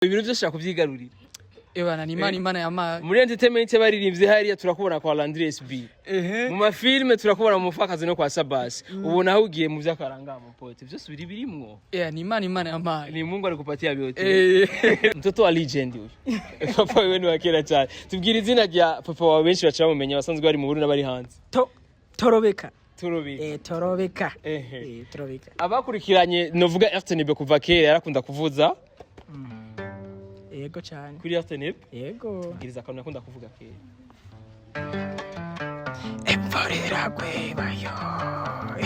Ibintu byose ushaka kubyigarurira. Ebana, ni Imana, Imana yamaye. Muri entertainment y'abaririmbyi hariya turakubona kwa Landry SB, mu mafilme turakubona mu Mufakazi no kwa Sabasi. Ubu naho ugiye mu by'akaranga, mu pote byose biri birimwo. Yeah, ni Imana, Imana yamaye. Ni Mungu alikupatia vyote. Eh. Mtoto wa legend huyu. Papa wewe ni wa kera cyane. Tubwire izina rya papa wawe, benshi baca bamumenya, basanzwe bari mu Burundi n'abari hanze. Torobeka. Turubika. Torobeka. Ehe. Torobeka. Abakurikiranye novuga RTNB kuva kera, yarakunda kuvuza Yego cyane. kuri RTNB. Yego. Bwiriza akantu yakunda kuvuga kera. Imvura iragwebayo,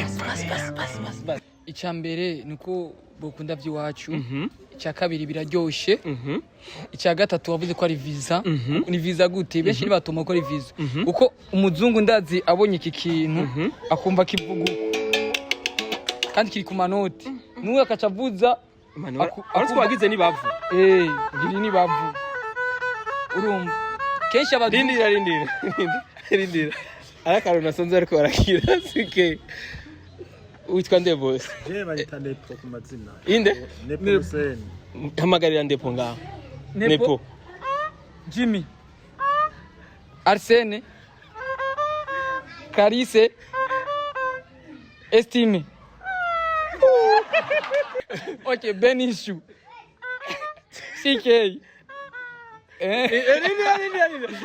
imvura iragwe. Icya mbere ni uko bokunda by'iwacu. Icya kabiri, biraryoshe. Icya gatatu, wavuze ko ari visa. Ni visa gute? Benshi ntibatuma ko ari visa, kuko umuzungu ndazi abonye iki kintu akumva kivuga uko kandi kiri ku manoti, n'uwe akaca avuza. Aho twagize ni bavu. Eh, iri ni bavu. Urumva kenshi abazungu Rindira, rindira, rindira, ari akantu nasanze ariko barakira sike. Witwa nde, bose? Je banyita Nepo ku mazina. Inde? Nepo Hussein. Hamagarira Ndepo ngaho. Nepo. Jimmy, Arsene, Karise, Estime, ok, Benishu, CK. Rindira, rindira, rindira.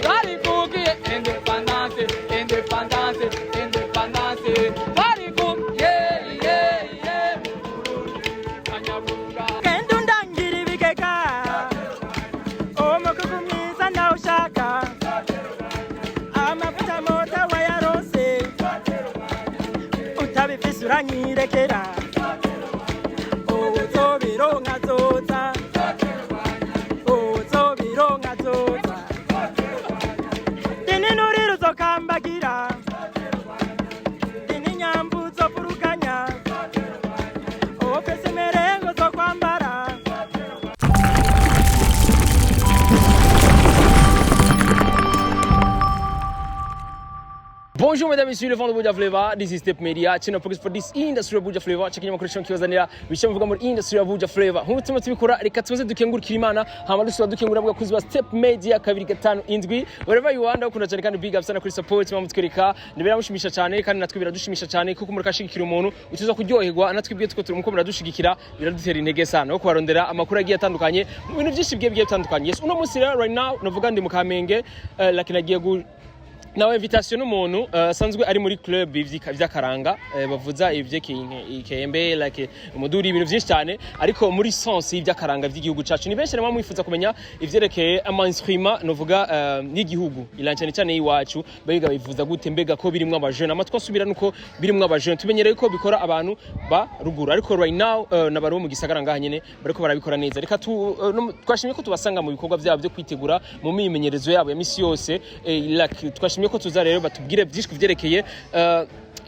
Twarikukiye independence, independence, independence. Twarikukiye, yeah, yeah, mu Burundi, Kanyaburunga. Genda undangira ibigega, umukuku mwiza ndawushaka, amavuta mota wayaronse, utabifise uranyirekera, uzobironka azoza, uzobironka azoza, dini nurira uzokambagira, dini nyambu uzovuruganya, ufise imerengo uzokwambara. Bonjour mesdames et messieurs, le vent de Buja Flavor. This is Step Media, channel focus for this industry of Buja Flavor. Checking amakuru kibazanira bisha muvuga muri industry ya Buja Flavor. Nk'uko tuma tubikora, reka tumaze dukengurukira Imana, hama dusubira dukengura abakozi ba Step Media 257. Wherever you are, ndakunda cyane kandi big up sana kuri support mutwereka. Biramushimisha cyane kandi natwe biradushimisha cyane, kuko murakashigikira umuntu utuza kuryoherwa. Natwe ibyo tuko turimo muradushigikira biradutera intege sana no kubarondera amakuru agiye atandukanye mu bintu byinshi bigiye bitandukanye. Yes, uno munsi rero, right now navuga ndi mu Kamenge, lakini nagiye nawe invitation n'umuntu asanzwe ari muri club vy'akaranga, bavuza ivyekeye ikembe, like umuduri, ibintu vyinshi cyane, ariko muri sens y'ivy'akaranga vy'igihugu cacu. Ni benshi rero mwifuza kumenya ivyerekeye ama instrument novuga y'igihugu, ila cyane cyane y'iwacu. Mbega bivuza gute? Mbega ko birimwo abajene? Amatwi asubira nuko birimwo abajene. Tumenyereye ko bikora abantu ba ruguru, ariko right now n'abantu bo mu gisagara ngaha nyene bariko barabikora neza. Reka tu twashimye ko tubasanga mu bikorwa byabo byo kwitegura, mu mimenyerezo yabo ya misi yose. Like, twashimye ko tuza rero batubwire byinshi kuvyerekeye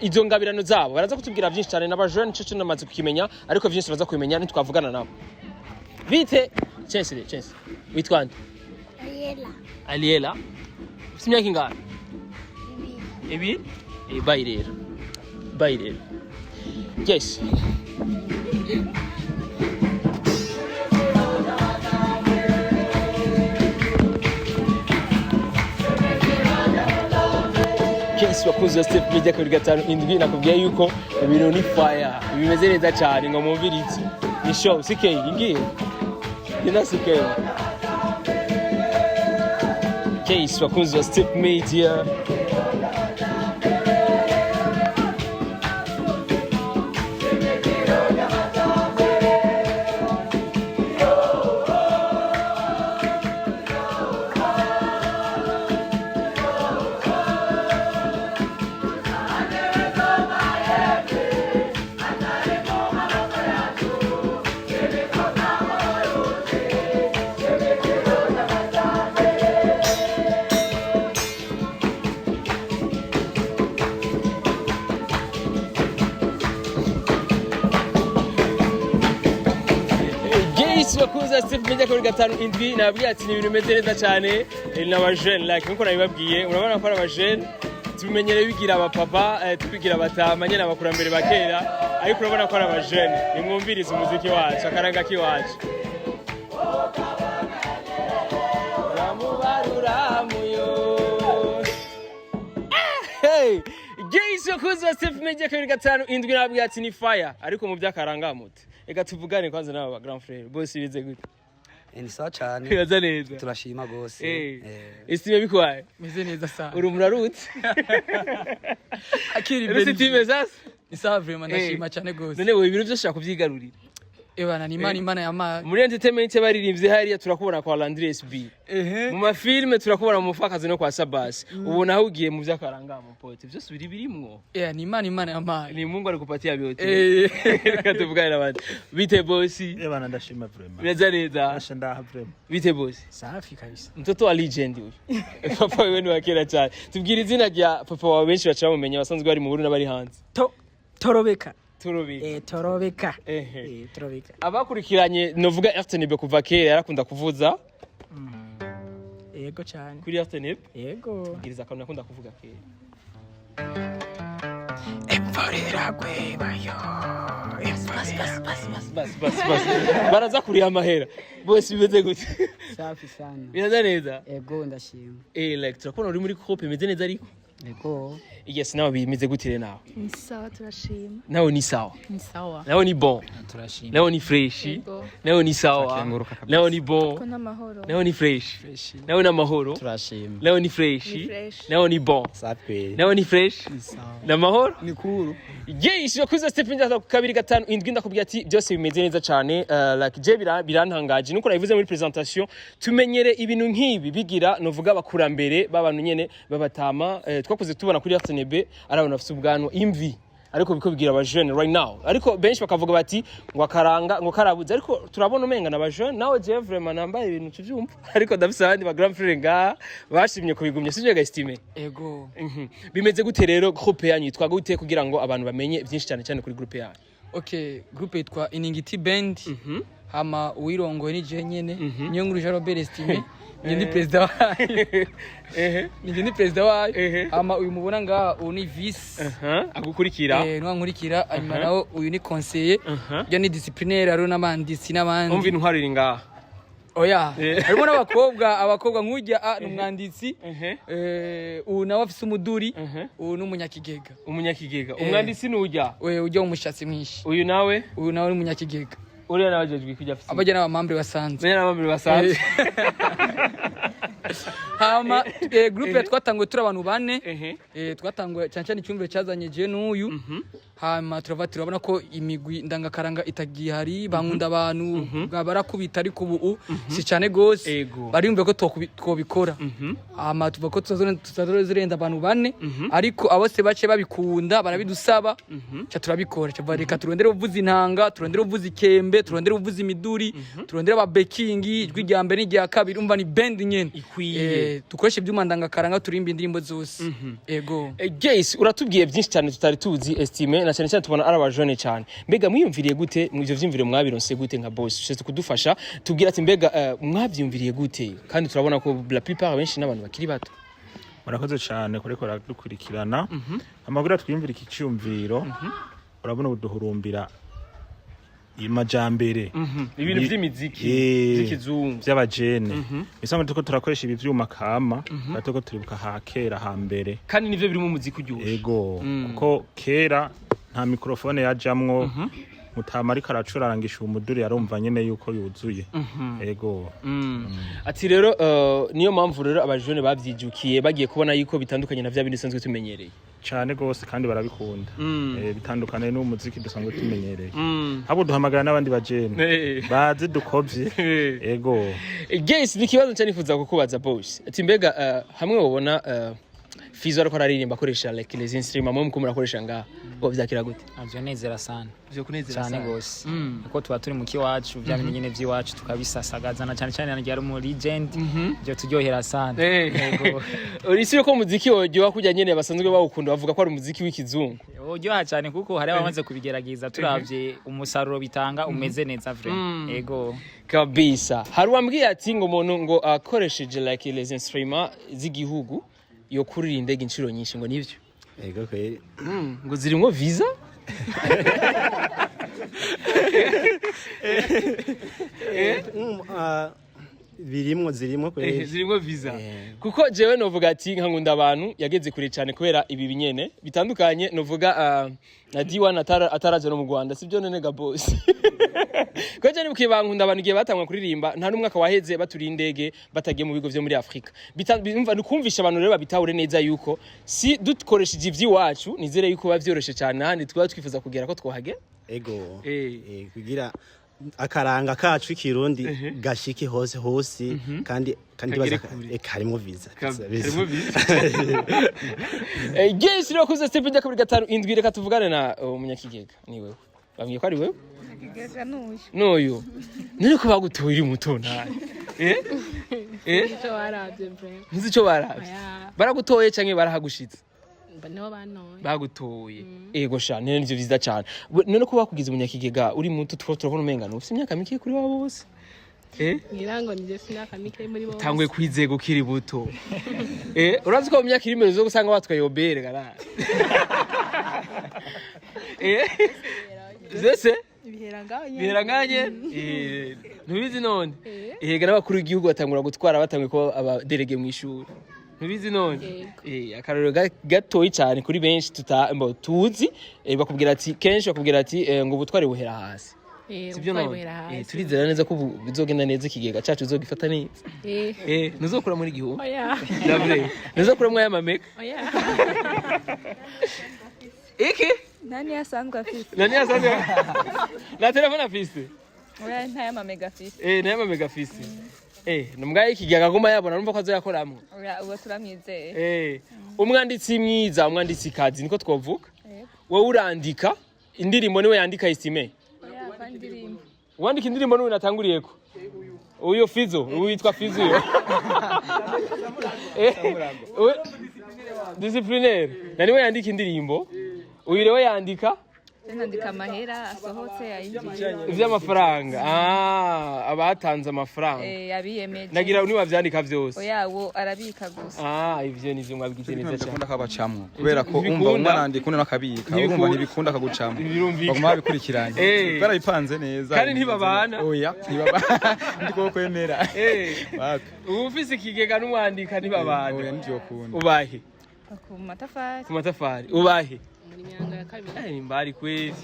izo ngabirano zabo. Baraza kutubwira byinshi cyane n'abajene, ico cyo namaze kukimenya, ariko byinshi baza kubimenya nitwavugana nabo. Bite Chance? Chance, witwa nde? Ariela. Aliela, ufite imyaka ingana? 2. 2. Bye rero, bye rero. Yes. Kesi bakunzi wa Step Media 257, nakubwiye yuko ibintu ni fire, bimeze neza cyane. Ngo mumvire iki ni show CK ingiye genda CK. Case bakunzi wa Step Media. Guys, bakunzi ba Step Media 257, nababwiye ati ni ibintu bimeze neza cyane. N'abajene, like nkuko nabibabwiye, murabona ko ari abajene. Tubimenyereye bigira abapapa, tubigira abatama nyene, abakurambere ba kera, ariko urabona ko ari abajene. Nimwumvirize umuziki wacu, akaranga k'iwacu. Ramubaruramuyo. Hey! Geisho kuzi wa Step Media 257, nabwiye ati ni fire, ariko mu by'akarangamuti. Reka tuvugane kwanza n'aba grand frère bose. Bize gute? Ni sawa cyane. Bibaza neza. Turashima gose. Estime, bikwaye? Meze neza sana. Uri umurarutse. Akiri. Estime, sasa. Ni sawa vraiment, ndashima cyane gose. None wowe ibintu byose ushaka kubyigarurira? Ebana, ni Imana, Imana yamaye. Muri entertainment y'abaririmbyi hariya turakubona kwa Landry SB. Mu mafilme turakubona mu Mufakazi no kwa Sabasi. Ubu naho ugiye mu by'akarangamupote, byose biri birimwo. Yeah, ni Imana, Imana yamaye. Ni Mungu alikupatia vyote. Reka tuvugane n'abandi. Bite, bosi? Ebana, ndashima vraiment. Biraza neza? Asha, ndaha vraiment. Bite, bosi? Safi kabisa. Mtoto wa legend huyu. Papa wewe ni wa kera cyane. Tubwire izina rya papa wawe, benshi baca bamumenya, basanzwe bari mu Burundi n'abari hanze. Torobeka. Turobika. Torobeka. Torobeka. Abakurikiranye novuga RTNB kuva kera, yarakunda kuvuza Yego cyane. kuri RTNB. Yego. Bwiriza akantu yakunda kuvuga kera. Imvura iragwebayo, imvura iragwe. Basi basi basi, baraza kuriha amahera. Bose, bimeze gute? Safi sana. Biraza neza? Ego, ndashima. Like turakubona uri muri groupe imeze neza, ariko Ego. Yes, nawe bimeze gute rero nawe? Ni sawa, turashima. Nawe ni sawa? Ni sawa. Nawe ni bon? Turashima. Nawe ni fresh? Yego. Nawe ni sawa? Turakenguruka kabisa. Nawe ni bon? Ko n'amahoro. Nawe ni fresh? Nawe ni amahoro? Turashima. Nawe ni fresh? Ni fresh. Nawe ni bon? Safi. Nawe ni fresh? Ni amahoro? Ni cool. Yes, wakuze Stephen Njata ku 257, ndakubwira ati byose bimeze neza cyane. Like je birantangaje nuko nabivuze muri presentation, tumenyere ibintu nk'ibi bigira novuga abakurambere b'abantu nyene babatama. Twakuze tubona kuri RTNB ari abantu bafite ubwanwa, imvi, ariko biko bigira aba jeune right now, ariko benshi bakavuga bati ngo akaranga ngo karabuze, ariko turabona umenga na ba jeune. Nawe je vraiment nambaye ibintu tuvyumva, ariko ndafise abandi ba grand frère ngaha bashimye kubigumya, sivyo ga Estime? Ego. Bimeze gute rero? Groupe yanyu yitwa gute, kugira ngo abantu bamenye byinshi cyane cyane kuri groupe yanyu? Okay, groupe yitwa Iningiti Band. Hama uwirongoye ni je nyene, niyo nkuru Jean Robert Estime, ni ndi president wayo. Ni ndi president wayo. Hama uyu mubona ngaha, uyu ni vice. Aha, agukurikira. Niwe nkurikira. Hanyuma nawe uyu ni conseiller. Ya, ni disciplinaire, hariho n'abanditsi n'abandi. Umva, intwaro iri ngaha. Oya, harimo n'abakobwa. Abakobwa nk'ujya ni umwanditsi. Uyu nawe afise umuduri. Uyu ni umunyakigega. Umunyakigega. Umwanditsi ni ujya? We ujya umushatsi mwinshi. Uyu nawe? Uyu nawe ni umunyakigega. Uriya nawe ajejwe kujya afise? Abajya n'abamambure basanzwe. Bene n'abambere basanzwe. Hama groupe twatanguye turi abantu bane. Twatanguye cyane cyane icyumviro cyazanye je n'uyu. Hama turava turabona ko imigwi ndangakaranga itagihari, bankunda abantu barakubita, ariko ubu si cyane gose. Bariyumva ko twobikora. Hama tuvuga ko tuzazorenda abantu bane, ariko abose bace babikunda, barabidusaba, ca turabikora. Ca reka turondere uvuza intanga, turondere uvuza ikembe, turondere uvuza imiduri, turondere ababekingi, ijwi rya mbere n'irya kabiri. Umva, ni band nyene. Ikwiye. Dukoreshe ibyuma ndangakaranga, turimba indirimbo zose. Ego. Gays, uratubwiye byinshi cyane tutari tuzi, Estime, na cyane cyane tubona ari abajone cyane. Mbega mwiyumviriye gute? Mu ivyo vyumviro mwabironse gute nka boss? Ushatse kudufasha tubwira ati mbega mwavyumviriye gute, kandi turabona ko la plupart benshi n'abantu bakiri bato? Murakoze cyane kureko dukurikirana amakuru. Twiyumvira iki cyumviro, urabona ubu duhurumbira amajambere. Ibintu vy'imiziki vy'ikizungu. Vy'abajene bisanzwe turiko turakoresha ibi vyuma kama, turiko turibuka ha kera hambere. Kandi nivyo birimo umuziki uryoshe. Ego, kuko kera nta mikrofone yajamwo. Mutama ariko aracurangisha umuduri, yarumva nyene yuko yuzuye. Ego. Ati rero niyo mpamvu rero abajene bavyijukiye, bagiye kubona yuko bitandukanye na vya bindi dusanzwe tumenyereye. Cane gose, kandi barabikunda. Bitandukanye n'umuziki dusanzwe tumenyereye. Ahubwo duhamagara n'abandi bajene bazi dukovye. Ego. Gays, ni ikibazo nca nifuza kukubaza, boss. Ati mbega hamwe wobona Fizo ariko araririmba akoresha like les instruments mwe muko murakoresha ngaha, wovyakira gute? Navyo nezera sana. Vyo kunezera? Cyane Sana. gose, kuko tuba turi mu kiwacu, bya bintu nyene vy'iwacu tukabisasagaza, na cyane cyane ryari mu legend, byo turyohera sana. Yego. Urisi yuko umuziki woryoha kurya nyene basanzwe bawukunda, bavuga ko ari umuziki w'ikizungu? Uryoha cyane, kuko hari abamaze kubigerageza, turavye umusaruro bitanga umeze neza vraiment. Yego. Kabisa. Hari uwambwiye ati ngo umuntu ngo akoresheje like les instruments z'igihugu. Yo kurira indege inshuro nyinshi, ngo nivyo? Ego kweri. Ngo zirimwo visa. Birimwo, zirimwo kweri. Zirimwo visa, kuko jewe novuga ati nka nkunda abantu yageze kure cyane kubera ibi binyene bitandukanye. Novuga na D1 ataraje no mu Rwanda, sibyo none ga boss? Ko je nibukiye bankunda abantu igihe batangwa kuririmba, nta n'umwaka waheze baturiye indege batagiye mu bigo vyo muri Afrika. Bimva nukumvisha abantu rero babitahure neza yuko si dukoresheje ivy'iwacu, nizere yuko biba vyoroshe cyane ahandi twaba twifuza kugera ko twohagera. Ego. Eh. Kugira akaranga kacu k'ikirundi gashike hose hose, kandi Kagere baza kure. Karimo visa. Harimo visa. Yes, rero kuze step njya kabiri gatanu indwi, reka tuvugane na umunyakigega. Ni wewe bambwiye ko ari wewe n'uyu none ko bagutoye uri muto nawe, eh eh? Icyo barabye vraiment. Ntuzi icyo baravye? Oya. Baragutoye canke barahagushitse? Mba niho bantoye. Bagutoye, ego sha, none nivyo vyiza cane. None ko bakugize umunyakigega uri muto, tuba turabona umenga ufise imyaka mike kuri wabo bose, eh? Ngira ngo nije sinaka mike muri bose. Tanguye kwizega ukiri buto, eh. Urazi ko mu myaka iri imbere uzo gusanga watwaye obere gara, eh, zese. Bihera ngaho nyene. Bihera nganye, eh, ntubizi none? Eh, n'abakuru b'igihugu batangura gutwara batanguye kuba abaderege mu ishuri, ntubizi none? Yego. Eh, akarorero gatoyi cyane kuri benshi tuta mbo tuzi, bakubwira ati, kenshi bakubwira ati ngo ubutwari buhera hasi. Eh, Sibyo ubutwari none? buhera hasi. Turizera neza ko ubu bizogenda neza, ikigega cacu uzogifata neza. Eh. Eh, ntuzokura muri igihumbi? Oya. Davre, ntuzokuramwo aya mameka? Oya. Iki? Nani asanzwe afise? Nani asanzwe na telefone afise? Oya, nta y'amamega afise. Eh, nayo mamega afise. Eh, nubwa ikigega aguma yabona, numva ko azoyakoramwo. Oya, uwo turamwizeye. Eh, umwanditsi mwiza, umwanditsi kazi niko twovuga. Yego. Wowe urandika indirimbo, niwe yandika Estime? Oya, vandirimbo. Wandika indirimbo niwe natanguriyeko. Uyo Fizo, uyu witwa Fizo uyo. Eh, disciplinaire. Na niwe yandika indirimbo. Uyu rero yandika Nandika amahera asohotse, ayinjiye. ivy'amafaranga. Ah, abatanze amafaranga. Eh, abiyemeje. Nagira niwe bavyandika vyose. Oya, uwo arabika gusa. Ah, ivyo nivyo mwabigize neza cyane. Ntibikunda kabacamwo kubera ko umva Ntibikunda. umwe arandika undi akabika, urumva? Ntibikunda. Ntibikunda akagucamwo. Birumvikana. Baguma babikurikiranye. Eh. Barabipanze neza. Kandi ntibabana. Oya, ntibabana, ndiko kwemera. Eh. Wapi. Uba ufise ikigega n'umwandika ntibabana. Oya, ntibyokunda. Ubahe? Ku matafari. Ku matafari. Ubahe? Muri myanga ya kabiri. Eh, mbari kweli.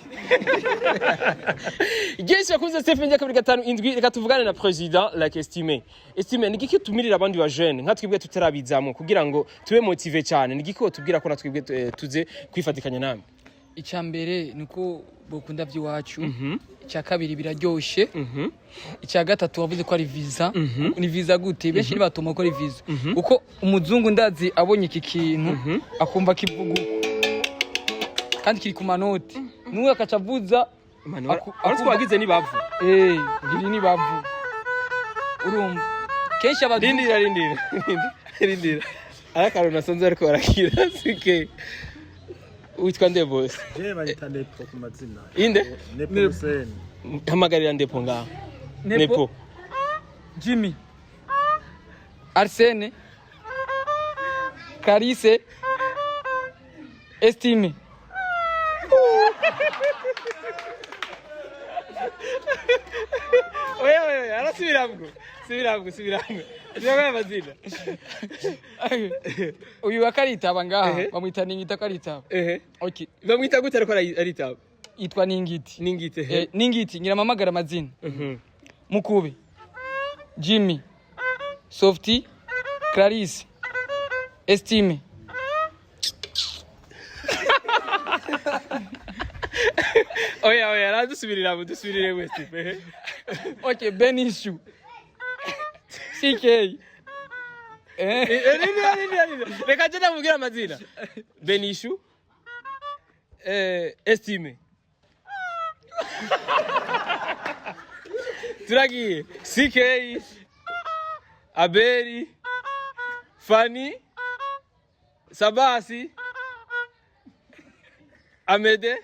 Igihe yakunze Stephen njya kabiri gatanu indwi, reka tuvugane na president like Estime. Estime, ni igiki tumirira abandi ba jeune nka twebwe tutarabizamo kugira ngo tube motivé cyane? Ni igiki tubwira ko na twebwe tuze kwifatikanya namwe? Icya mbere ni uko bokunda by'iwacu. Icya kabiri, biraryoshe. Icya gatatu, wavuze ko ari visa. Ni visa gute? Benshi ntibatuma ko ari visa, kuko umuzungu ndazi abonye iki kintu akumva kivuga uko kandi kiri ku manoti, n'uwe akaca avuza. Aho twagize ni bavu. Eh, iri ni bavu. Urumva kenshi abazungu Rindira, rindira, rindira. Ari nasanze ariko barakira sike. Witwa nde boss? Je bayita Nepo ku mazina. Inde? Nepo Hussein. Hamagarira Ndepo ngaho. Nepo. Nepo. Jimmy, Arsene, Clarisse, Estime. Oya, oya, oya, arasubiramwo. Subiramwo, subiramwo. Subiramwo amazina. Uyu akaritaba ngaha Ehe. bamwita Ningita, akaritaba. Ehe. Okay. Bamwita gute ariko aritaba? Yitwa Ningiti. Ningiti, ehe. Eh, Ningiti ngira mpamagara amazina. Mukube, Jimmy, Softy, Clarisse, Estime. Oya, oya, aradusubirira, dusubirire wese. Ehe. Okay, Benishu, CK. Eh. Rindira, rindira, rindira. Reka je ndamubwira amazina. Benishu. Eh, Estime. Turagiye. CK. Aberi. Fani. Sabasi. Amede.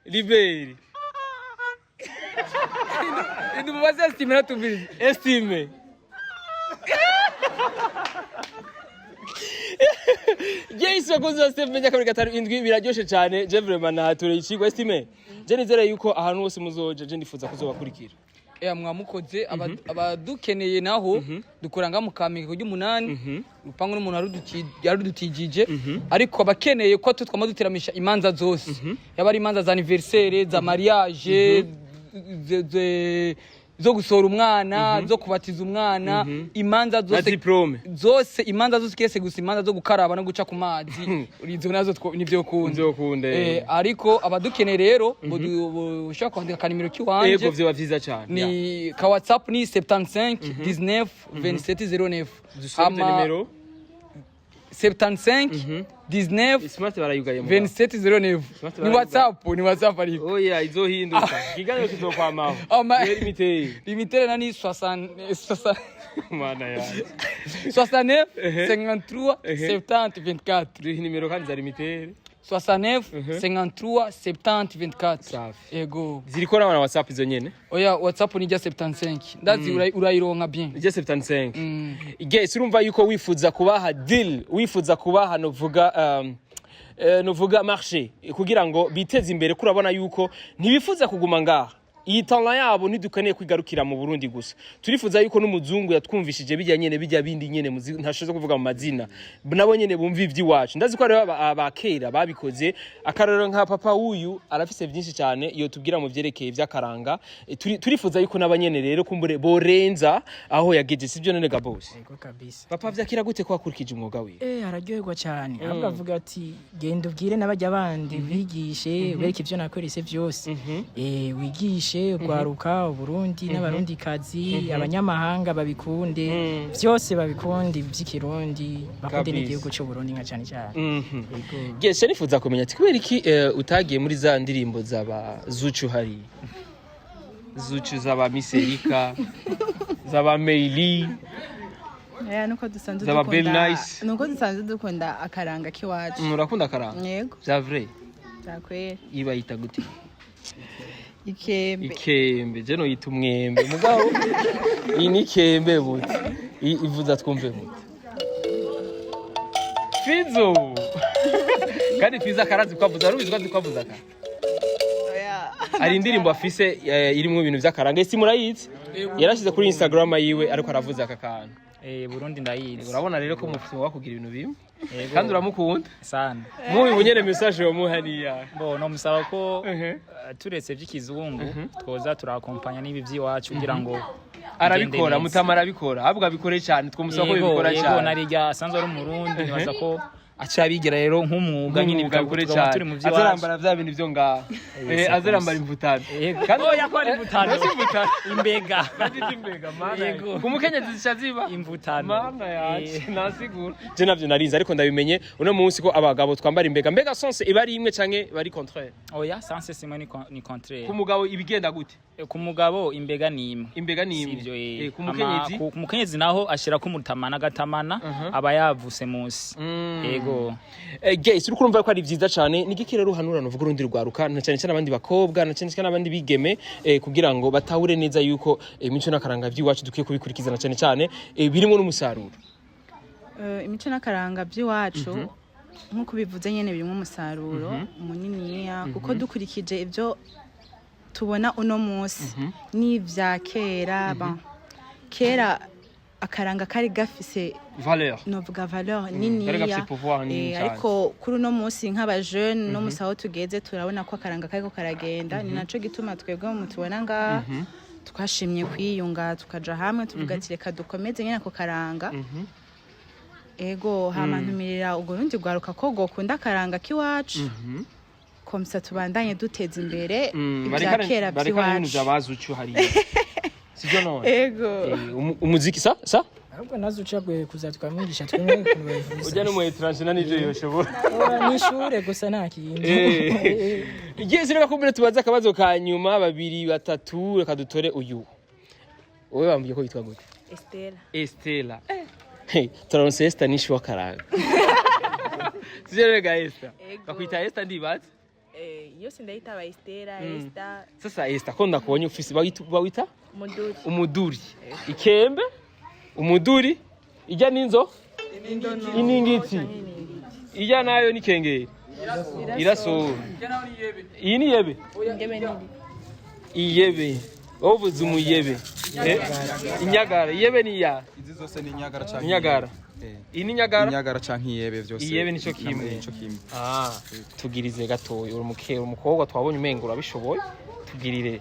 Liberi. Ndumubaze Estime natubiri. Estime. Yes, bakunzi ba Step Media 257, biraryoshe cyane. Je vraiment nahatureye ikigwa estime. Je nizere yuko ahantu hose muzoja, je ndifuza kuzobakurikira. Mwamukoze. Abadukeneye naho dukora nga mu Kamenge ku ry'umunani, urupangu n'umuntu yarudutijije. Ariko abakeneye ko twe twama duteramisha imanza zose, yaba ari imanza za anniversaire, za mariage, zo gusohora umwana, zo kubatiza umwana, imanza Na zose diplôme. Zose, imanza zose, kiretse gusa imanza zo gukaraba no guca ku mazi, izo nazo nivyo kunda. Nivyo kunda. Ariko abadukeneye rero ushobora kwandika akanimero kiwanje. Yego, vyoba vyiza cyane. Ni ka WhatsApp, ni 75 19 27 09. Dusubize nimero. 75 19 Smart barayugaye mugabo. 27 09. Smart Ni barayugaye. WhatsApp, ni WhatsApp ariko. Oya, izohinduka. Ikiganiro kizokwamaho. Ama- Yeri miteye. Limitere nani 60 60 Mana yanjye. 69 53 70 24. Duhe nimero kandi za limitere. 69 53 70 24. Safi. Yego. Ziriko na WhatsApp izo nyene? Oya, WhatsApp ni rya 75, ndazi urayironka bien. Ijya 75. Yes, urumva yuko wifuza kubaha deal, wifuza kubaha novuga novuga marché kugira ngo biteze imbere, ko urabona yuko ntibifuza kuguma ngaha. Iyi talent yabo ntidukeneye kwigarukira mu Burundi gusa, turifuza yuko n'umuzungu yatwumvishije bijya nyene, bijya bindi nyene ntashoboye kuvuga mu mazina, nabo nyene bumva ivy'iwacu. Ndazi ko hariho abakera babikoze, akarorero nka papa w'uyu arafise byinshi cyane iyo tubwira mu vyerekeye ivy'akaranga. Turifuza yuko n'abanyene rero kumbure borenza aho yageje, sibyo none ga boss? Yego kabisa. Papa vyakira gute ko wakurikije umwuga wiwe? Araryoherwa cyane, ahubwo avuga ati: "Genda ubwire n'abajya bandi, wigishe, bereke ibyo nakwerese byose, wigishe urwaruka Uburundi n'abarundikazi, abanyamahanga babikunde byose, babikunde by'ikirundi, bakunde Kabisa. n'igihugu cy'u Burundi nka cyane cyane." Yego. Yes, nifuza kumenya ati kubera iki utagiye muri za ndirimbo zaba Zuchu, hari Zuchu, zaba Miserika, zaba Meili? Yeah, nuko dusanzwe Zaba dukunda Bell Nice. Nuko dusanzwe dukunda akaranga k'iwacu. Urakunda akaranga? Yego. Vya vrai? Byakwera. Iba yita gute? Ikembe. Ikembe. Je no yita umwembe, mugabo iyi ni ikembe buti. Ivuza twumve buti Fizo. Kandi Fizo akarazi kwavuza, arubizi ko azi kwavuza ka hari indirimbo afise irimwo ibintu vy'akaranga, ese murayizi? Yarashize kuri Instagram yiwe ariko aravuza aka kantu. Burundi ndayizi. Urabona rero ko mufite kugira ibintu bimwe. Yego. Kandi uramukunda sana. Mubi bunyene message yomuha niya? Bo no musaba ko turetse by'ikizungu twoza turakompanya n'ibi by'iwacu kugira ngo Arabikora. bigende neza. Mutama arabikora, ahubwo abikore cyane, twamusaba ko Yego, bibikora yego, cyane. Narirya asanzwe ari umurundi, nibaza ko aca abigira rero nk'umwuga nyine, nk'umwuga abikore bikaba cyane. turi mu by'iwacu. Azarambara vya bintu vyo ngaha. Azarambara imvutano. Yego. Kandi Oya, ko ari imvutano. Nasi imvutano. Imbega. Bazita imbega, mana. Yego. Ku mukenyezi zica ziba imvutano. Mana yacu, nasigura je navyo narinze, ariko ndabimenye uno munsi ko abagabo twambara imbega. Mbega sens iba ari imwe canke bari contraire? Oya, sens simwe, ni contraire. Ku mugabo ibigenda gute? Ku mugabo imbega ni imwe. Imbega ni imwe. Sivyo? Ku mukenyezi? Ku mukenyezi naho ashirako umutamana, agatamana aba yavuse munsi. Yego. Guys, uriko urumva ko ari vyiza cane. Ni igiki rero uhanura nuvuga urundi rwaruka, na cyane cyane abandi bakobwa, na cyane cyane abandi bigeme, kugira ngo batahure neza yuko imico n'akaranga vy'iwacu dukwiye kubikurikiza, na cyane cyane birimo n'umusaruro? Imico n'akaranga by'iwacu, nk'uko bivuze nyene, birimo umusaruro muniniya, kuko dukurikije ibyo tubona uno munsi n'ibya kera, bon, kera akaranga kari gafise valeur. Novuga valeur Kari niniya. gafise pouvoir nini cane. Ariko kuri uno munsi nk'abajene no munsi aho tugeze, turabona ko akaranga kariko karagenda. Ni naco gituma twebwe mu tubona ngaha twashimye kwiyunga, tukaja hamwe, tuvuga ati: "Reka dukomeze nyene ako karanga." Ego, hama ntumirira urwo rundi rwaruka ko gokunda akaranga k'iwacu, comme ça tubandanye duteza imbere ibya kera Bareka ibintu by'iwacu. vya hariya, sivyo none? Ego. Umuziki sa Ahubwo nazo ucagwe kuza twamwigisha twemwe ukuntu babivuza. Ujya no mu étranger na nivyo yoshobora. Oya, ni ishure gusa, nta kindi. Yes, reka kumbure tubaze akabazo ka nyuma, babiri batatu. Reka dutore uyu. Wowe bambwiye ko yitwa gute? Estela. Estela. Hey, turaronse Esther nishi w'akaranga, sivyo rega Esther? Ego. Bakwita Esther ndibaza. Yose ndayitaba Estela, Esther. Sasa Esther, ko ndakubonye ufise bawita Umuduri. Umuduri, ikembe, umuduri, ijya n'inzo iningiti. Ijya nayo ni kengeri irasora. Iyi ni yebe, iyebe wowe uvuze umuyebe. Inyagara, iyebe ni ya Izi zose ni inyagara canke Inyagara. Eh. Iyi ni inyagara. Inyagara canke iyebe vyose. Iyebe nico kimwe. Nico kimwe. Ah, tugirize gatoya, uri umukera umukobwa twabonye umengo urabishoboye, tugirire.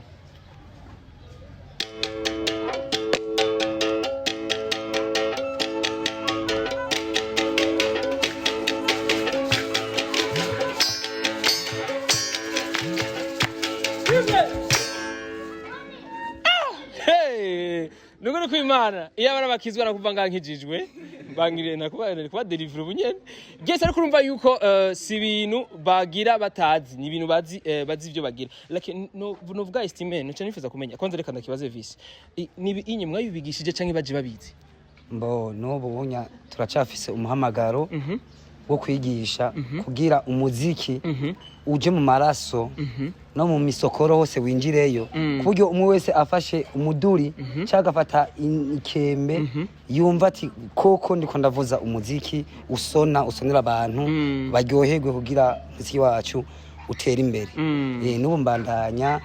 Hey! Nukuri kw'Imana iyo abana bakizwa nakuva ngaha nkijijwe bangiriye nakuba kuba deliver ubu nyene byese, ariko urumva yuko si ibintu bagira batazi, ni ibintu bazi, bazi ivyo bagira. Like no novuga estime no nifuza kumenya kwanza, reka ndakibaze visi. Ni inye mwabibigishije canke baje babizi? Mbo n'ubu bunya turacafise umuhamagaro wo kwigisha kugira umuziki uje mu maraso no mu misokoro hose winjireyo, ku buryo umwe wese afashe umuduri cyangwa agafata ikembe yumva ati koko ndiko ndavuza umuziki usona usonera abantu baryoherwe kugira umuziki wacu utere imbere. N'ubu mbandanya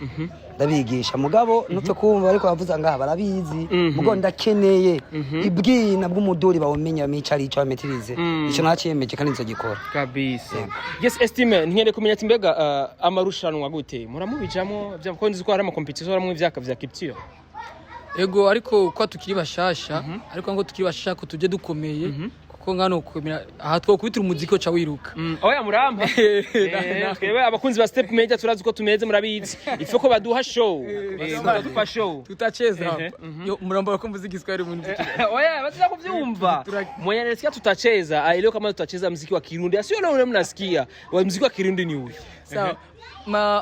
ndabigisha, mugabo nupfe kumva ariko bavuza ngaha barabizi, mugabo ndakeneye ibwina bw'umuduri bawumenya, bamenye ico ari ico, bametirize ico naciyemeje kandi nzogikora. Kabisa. Yes, estime nkeneye kumenya ati mbega amarushanwa gute muramubijamo bya ko nzi ko hari ama competition haramwe ivyaka vya culture? Ego, ariko ko tukiri bashasha, ariko ngo tukiri bashasha ko tuje dukomeye, kuko ngano kwemera aha twokubitira umuziki uca wiruka. Oya murampa. Twebwe abakunzi ba Step Media turazi ko tumeze, murabizi ifo ko baduha show. Bakadupa show. Tutacheza Ehe, hapa. Yo, murambara ko muziki Kiswahili muziki. Oya batiza kuvyumva mwenye anasikia tutacheza aelewe kama tutacheza mziki wa Kirundi, asio leo mnasikia wa mziki wa Kirundi ni huyu. Sawa,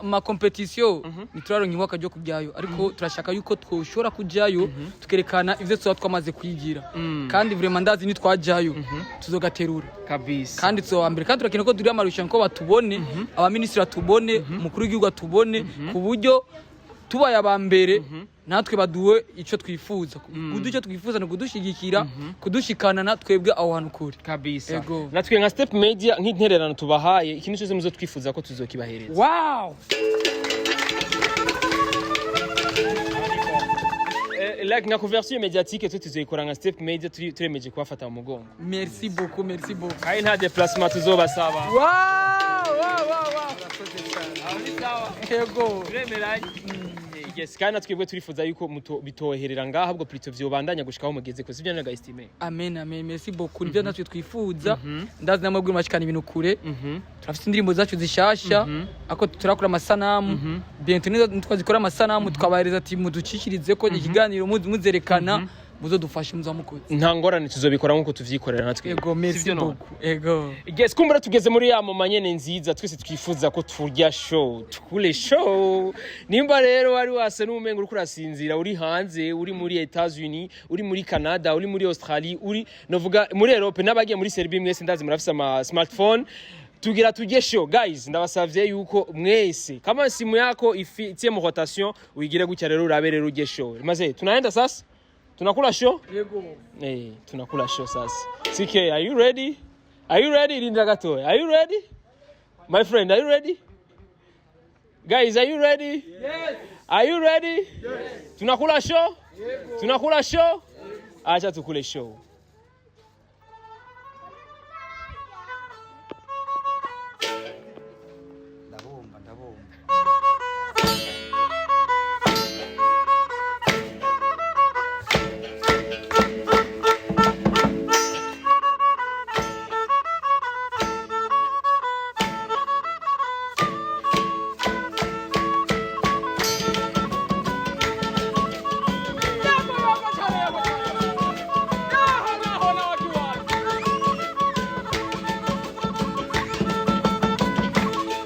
ma competition ntituraronka ibaka ryo kujyayo, ariko turashaka yuko twoshobora kujyayo tukerekana ivyo tuba twamaze kwigira, kandi vraiment ndazi nitwajyayo tuzogaterura kabisa, kandi tuzoba mbere, kandi turakeneye ko turi amarushanwa ko batubone, abaminisitiri batubone, umukuru w'igihugu atubone, ku buryo tubaye aba mbere natwe baduwe icyo twifuza. Kuduha icyo twifuza ni ukudushigikira, kudushikana na twebwe aho hantu kure. Kabisa. Ego. Natwe nka Step Media nk'intererano tubahaye, ikintu cyose muzo twifuza ko tuzokibahereza. Wow. Like nka couverture médiatique twe tuzoyikora nka Step Media, turemeje kubafata mu mugongo. Merci beaucoup, merci beaucoup. Kandi nta déplacement tuzobasaba. Wow. Ego. Turemeranye. Yes, kandi natwebwe turifuza yuko bitoherera ngaha, ahubwo plutôt vyobandanya gushika aho mugeze ko sivyo naga estime. Amen, amen, merci beaucoup. Nivyo natwe twifuza. Ndazi namwe mashikana ibintu kure. Turafite indirimbo zacu zishasha, ako turakora amasanamu. Bientôt nizo twazikora amasanamu tukabahereza ati muducikirize ko ikiganiro muzerekana muzodufashe muzamukoze. Nta ngorane, tuzobikora nkuko tuvyikorera natwe. Ego, merci Sivyo none? beaucoup. Ego. Yes, kumbura tugeze muri ya moma nyene nziza twese twifuza ko turya show, tukule show. Nimba rero wari wasa n'umengo uriko urasinzira, uri hanze, uri muri Etats-Unis, uri muri Canada, uri muri Australie, uri novuga muri Europe n'abagiye muri Serbia, mwese ndazi murafise ama smartphone. Tugira tujye show guys, ndabasavye yuko mwese kama simu yako ifitie mu rotation uigire gutya rero urabe rero ujye show. Maze tunaenda sasa? Tunakula show? Yego. Tunakula show sasa. CK, are you ready? Are you ready? Linda gatoya. Are you ready? My friend, are you ready? Guys, are you ready? Yes. Are you ready? Yes. Tunakula show? Yego. Tunakula show? Acha tukule show. Ndabumva, ndabumva.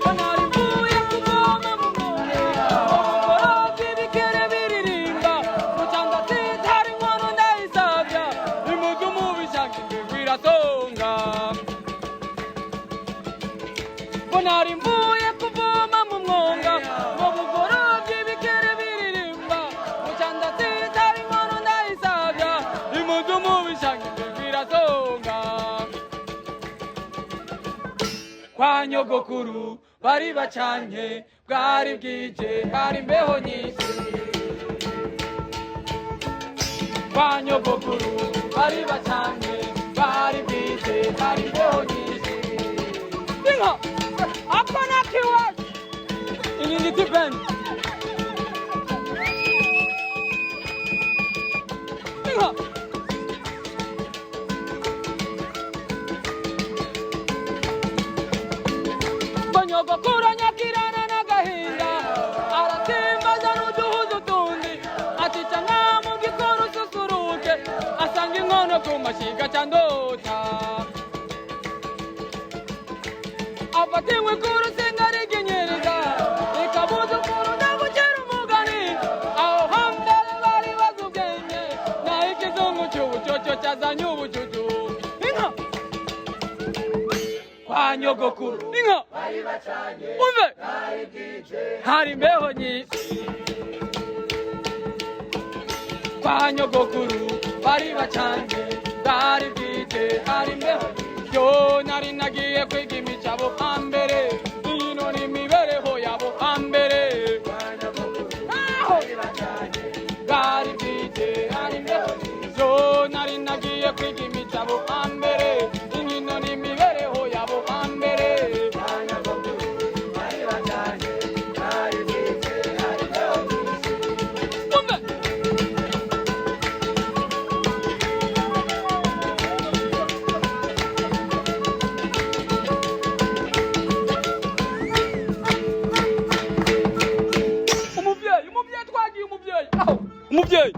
Mwana Kwa nyogokuru bari bacanye, bwari bwije, hari imbeho nyinshi. Kwa nyogokuru bari bacanye, bwari bwije, hari imbeho nyinshi. Inka akona kiwacu Iningiti Band. Inka Banyogokuru nyakirana n'agahinda, arasimbaza n'uduhuzu tundi, atica nka mu gikoro ususuruke, asanga inkono ku mashiga ca ndota, afata inkwi ku rusinga ariginyiriza, ikabuza ukuntu ndagucira umugani. Aho hambere bari bazi ubwenge, naho ikizungu cy'ubucyocyo cyazanye ubucucu. Inka kwa nyogokuru, inka umve, hari imbeho nyinshi. Kwa nyogokuru bari bacanye, bari bwije, hari imbeho. Yo nari nagiye kwiga imicabo hambere, ino ni imibereho yabo hambere. Aho bari bwije, hari imbeho. Yo nari nagiye kwiga imicabo hambere, inkino ni imibereho yabo hambere. Umve! Umuvyeyi, umuvyeyi, twagiye, umuvyeyi, aho umuvyeyi.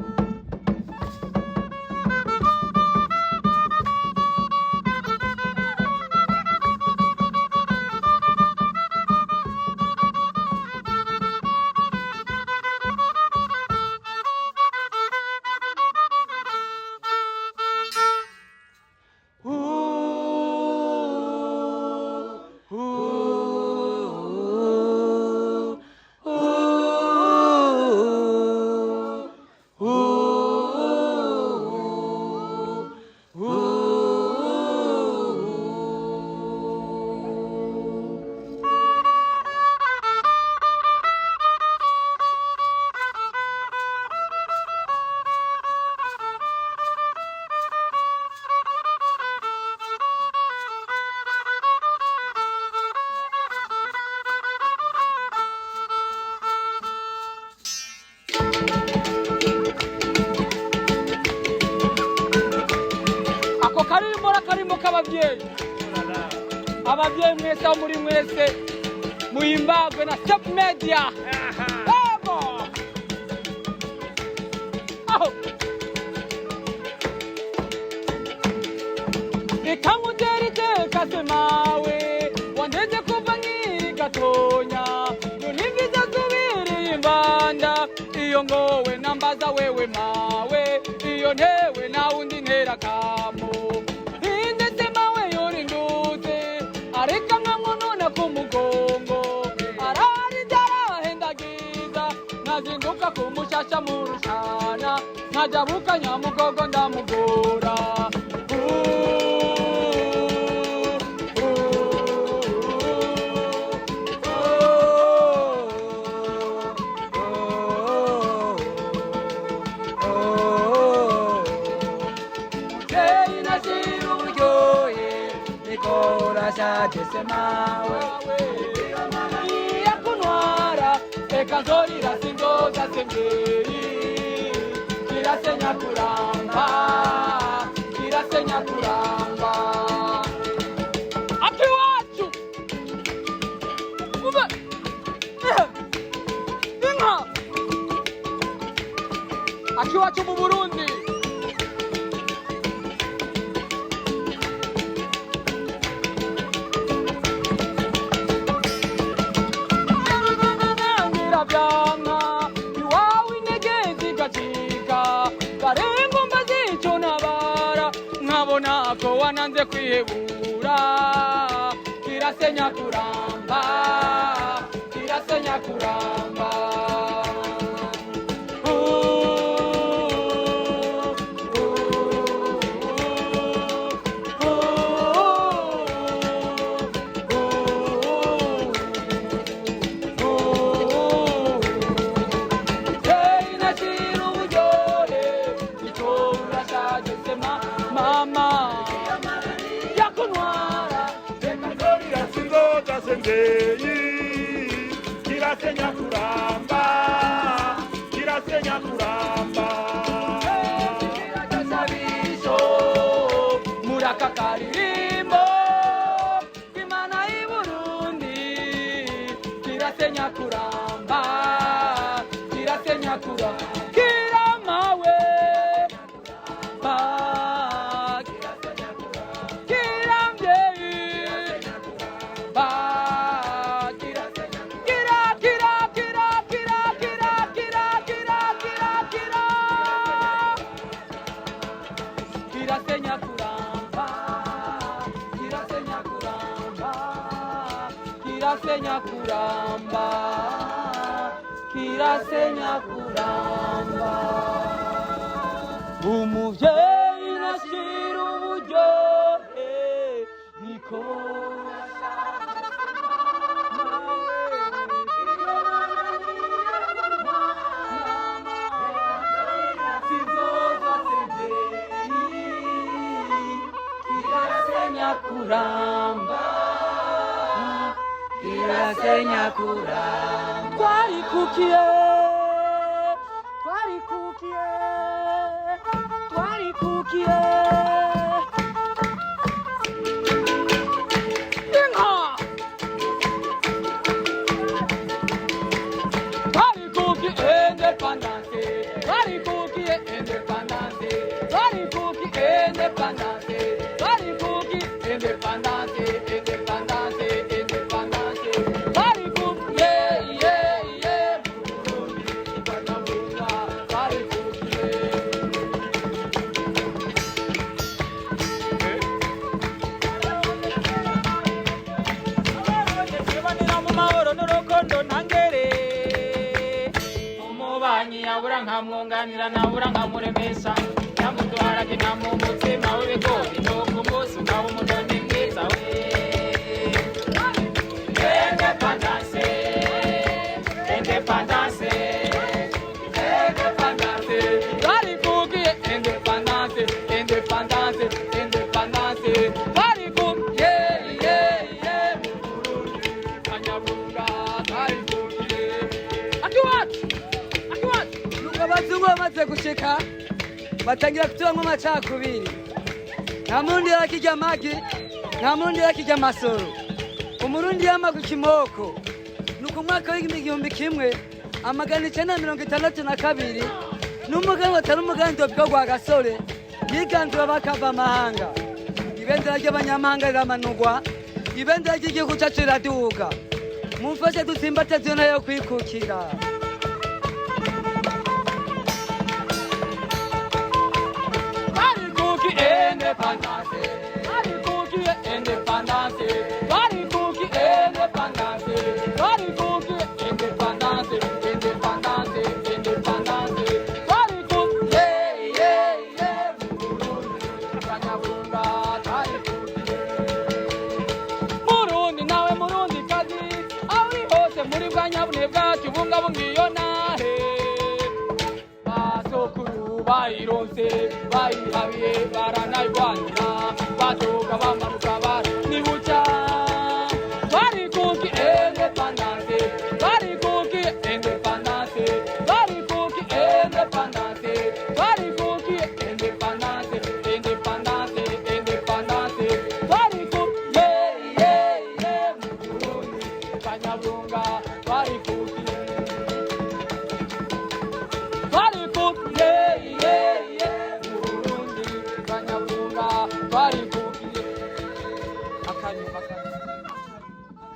Ako karimbo n'akarimbo k'ababyeyi. Ababyeyi mwese, aho muri mwese, muhimbagwe na Step Media. Ego aho ikamutera iteka se mawe wandeze kuva nkiri gatonya, nuniviza subiriye imbanda. Iyo ngowe nambaza wewe mawe, iyo ntewe nawundi ntera kamo indetse mawe yorindutse, areka nkamwonona ku mugongo, ararija arahendagiza, nkazinduka kumushasha mu rushana, nkajabuka nyamugogo ndamugora. Muvyeyi nashira uburyohe niko urashaje se mawe, iyakuntwara reka nzorira sinzoza sembeyi, kirasenya kuramba, kirasenya kuramba. Akiwacu ube inka akiwacu mu Burundi. Ngira vyanka iwawe intege zigacika, barenga mbaze ico nabara, nkabona ko wananze kwihebura. Kirasenya kuramba, kirasenya kuramba. Ooh, ooh, ooh, ooh. Kirasenya kuramba, kirasenya kuramba, kiramawe ba kirambyeyi ba kira kira kira kira kira kira kira kira kira kira kirasenya kuramba, kirasenya kuramba, kirasenya kuramba, kirasenya kuramba. Umuvyeyi nashira uburyohe niko. Kirasenya kuramba, kirasenya kuramba. Twarikukiye, twarikukiye, twarikukiye. Inka twarikukiye independence, twarikukiye independence, twarikukiye independence, twarikukiye independence, independence, independence, twarikukiye ye ye Burundi Kanyabunga twarikukiye. Tubanira mu mahoro n'urukundo ntangere. Umubanyi yabura nkamwunganira, nabura nkamuremesha, nyamuduharage nkamuha umutsima w'ibigori, nuko umunsi ukaba umunoni mwiza we. Independence, independence, independence, twarikukiye independence, independence, independence, twarikukiye ye ye Burundi Kanyabunga twarikukiye. Akiwacu, akiwacu. Nuko abazungu bamaze gushika batangira kutubamwo amacakubiri. Nta murundi yarakirya amagi, nta murundi yarakirya amasoro, umurundi yama ku kimoko. Nuko umwaka w'1962 n'umuganwa atari umuganwa bwo rwa Gasore yiganzura bakava amahanga, ibendera ry'abanyamahanga riramanurwa, ibendera ry'igihugu cyacu riraduga. Mumfashe dutsimbataze iyo nayo kwikukira. Twarikukiye independence, twarikukiye independence, twarikukiye independence, twarikukiye independence, independence, independence, twarikukiye ye ye Burundi Kanyabunga twarikukiye. Murundi nawe murundi kazi aho uri hose muri bwa nyabune bwacu bungabunga iyo nahe basokuru bayironse bayihabiye baranayirwanira baduga bamanuka baranibuca. Twarikuki independence, twarikuki independence, twarikuki independence, twarikuki independence, independence, independence, twarikuki ye ye ye Burundi Kanyabunga twarikuki, twarikukiye ye ye Burundi Kanyabunga twarikukiye. Akanyuma, akanyuma,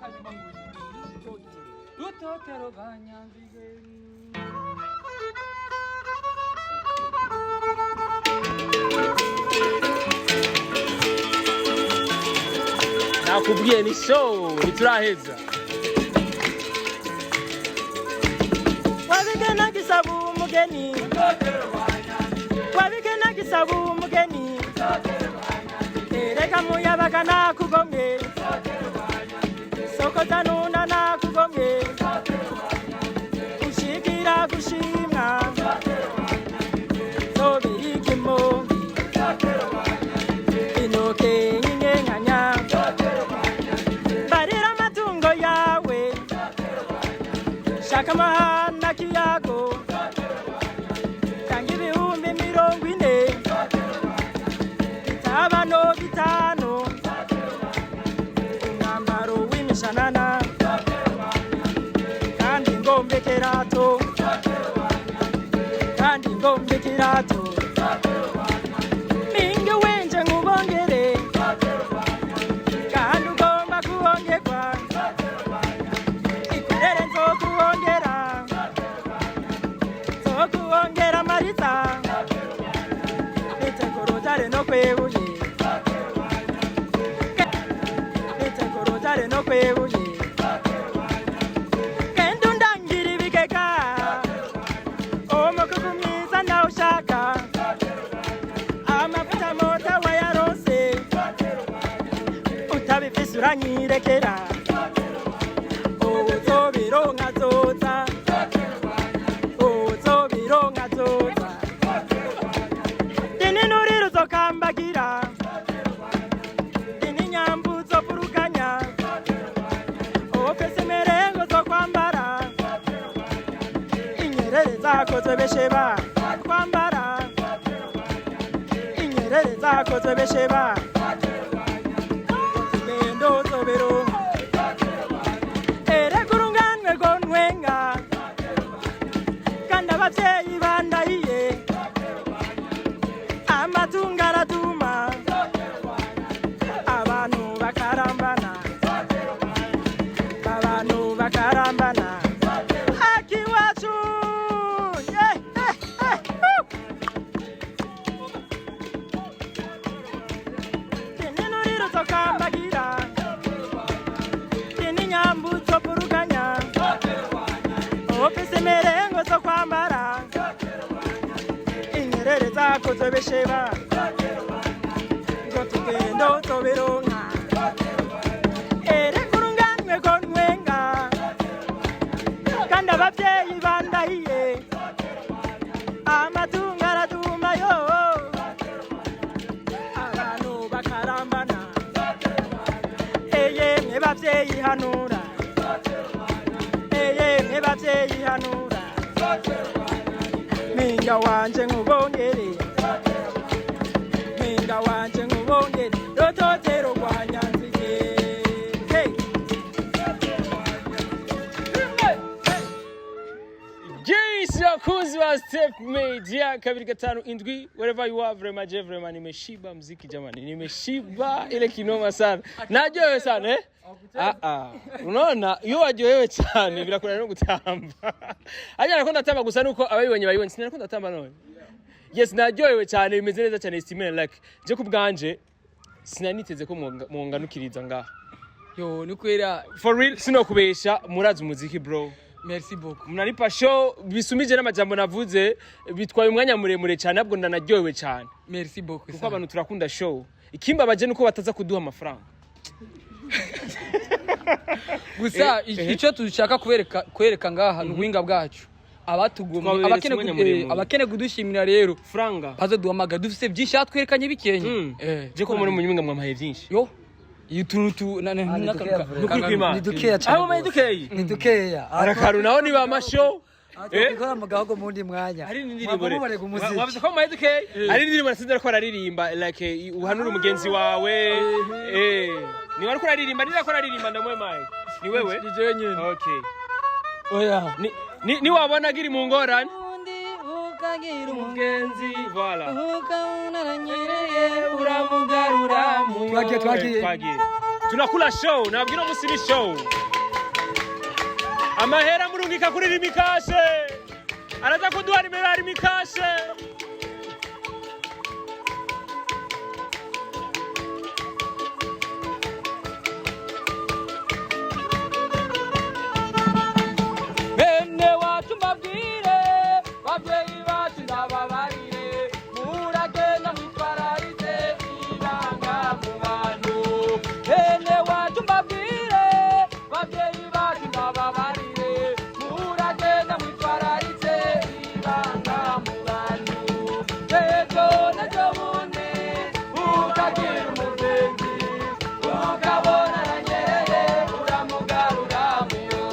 akanyuma, rutotero rwa Nyanzige. Nakubwiye ni show, ntituraheza. Wabigena gisaba umugeni, wabigena gisaba umugeni, erega muyabaga nakugomwe, sokoza nuna nakugomwe, ushigira gushimwa zobirika imongi inoke nk'inkenganya, barira amatungo yawe, shaka amahana kiyago, tanga 40,000, bitabano 5, umwambaro w'imishanana. Ikirato kandi ngomba ikirato. Minge wenje nkubongere kandi ugomba kubongerwa. Ikurere nzokubongera, nzokubongera mariza nitegurutare no kwebuye, nitegurutare no kwebuye. Genda undangira ibigega, umukuku mwiza ndawushaka, amavuta mota wayarose, utabifise uranyirekera, uzobironka zoza, uzobironka zoza. Dini nurira uzokambagira, dini nyambu uzovuruganya, ufise imerengo zo kwambara, inyerere zakozwe besheba kwambara, inyerere zakozwe besheba. Tugendo uzobironka erega urunganwe rwontwenga kandi abavyeyi bandahiye amatungo araduma abantu bakarambana, abantu bakarambana. Akiwacu, yeah, eh, eh, uh. Tininuriro zokambagira, tininyambu zovuruganya, ofisi mirengo zo kwambara, inyerere zako zobesheba ngo tugendo zobironka erega urunganwe rwontwenga kandi abavyeyi bandahiye amatungo araduma yo abantu bakarambana. Eyemwe bavyeyi hanura, eyemwe bavyeyi hanura, mpinga wanje nkubongere, mpinga wanje nkubongere, rototero rwa nyanzige. Hey! Yes, wakuzi wa Step Media 257, wherever you are, vraiment je vraiment nimeshiba mziki jamani, nimeshiba ile kinoma sana. Najyohewe sana eh? Ah ah. Unaona iyo waryohewe cyane birakora no gutamba. Aje nakunda tamba gusa nuko abayibonye bayibonye, sinakunda tamba none. Yes, naryohewe cyane, bimeze neza cyane, estime like. Je kubganje sinaniteze ko mwonganukiriza ngaha. Yo, ni kwera. For real, sinokubesha, murazi umuziki bro. Merci beaucoup. Mnanipa show bisumije n'amajambo navuze, bitwaye umwanya muremure cyane, ahubwo ndanaryohewe cyane. Merci beaucoup. Kuko abantu turakunda show. Ikimbabaje nuko bataza kuduha amafaranga. Gusa icyo dushaka kwereka ngaha ni ubuhinga bwacu abatugomye. Twaberetse Abakene umwanya muremure. Abakene kudushimira rero franga bazoduhamagara, dufise byinshi hatwerekanye bikenye. Je ko muri munyuminga mwampaye byinshi. Yo, iyo tuntu tu Ni dukeya vure. Nukuri kw'Imana. Ni dukeya cyane. Abo maye dukeyi. Ni dukeya. Arakaru naho ni ba mashow. Tukora mu gahogo mu wundi mwanya. Hari n'indirimbo rero. Mwabarega umuziki. Wavuze ko mumaye dukeyi. Hari n'indirimbo nasinze ariko araririmba like uhanura umugenzi wawe. Ni wariko uraririmba, ni ariko araririmba ndamuhe mic. Ni wewe? Ni jewe nyene. Okay. Oya. Ni wabona agiri mu ngorane. Ukagira umugenzi. Voilà. Ukabona uramugarura. Twagiye, twagiye. Twagiye. Tunakula show, nabwira umunsi ni show. Amahera murungika kuri Rimikashe. Araza kuduha nimero ya Rimikashe. Bene wacu mbabwire, babyeyi bacu ndababarire, muragenda mwitwararitse ibanga mu bantu. Bene wacu mbabwire, babyeyi bacu ndababarire, muragenda mwitwararitse ibanga mu bantu. Ejo n'ejo bundi ukagira umugenzi, ukabona aranyereye, uramugarura muyo.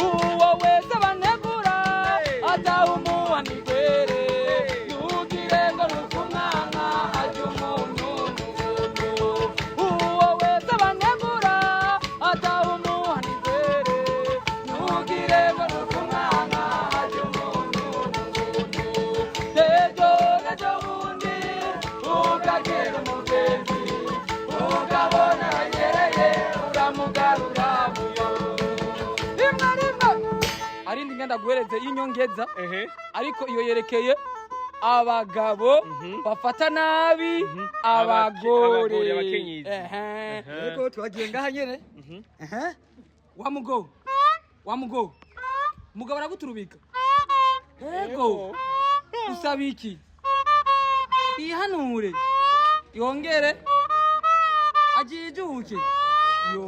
Uwo wese banegura atawumuha migwere, ntugire ngo ni ukumwanka, ajya umuntu n'ubuntu. Uwo wese banegura atawumuha migwere, ntugire ngo ni ukumwanka. Hari indi ngenda guhereze y'inyongeza, ariko iyo yerekeye abagabo bafata nabi abagore. Abagore, abakenyezi. Ehe. Yego, twagiye ngaha nyene. Ehe. Wa mugo, wa mugo, mugabo araguturubika. Yego, usaba iki? Ihanure yongere ajijuke yo.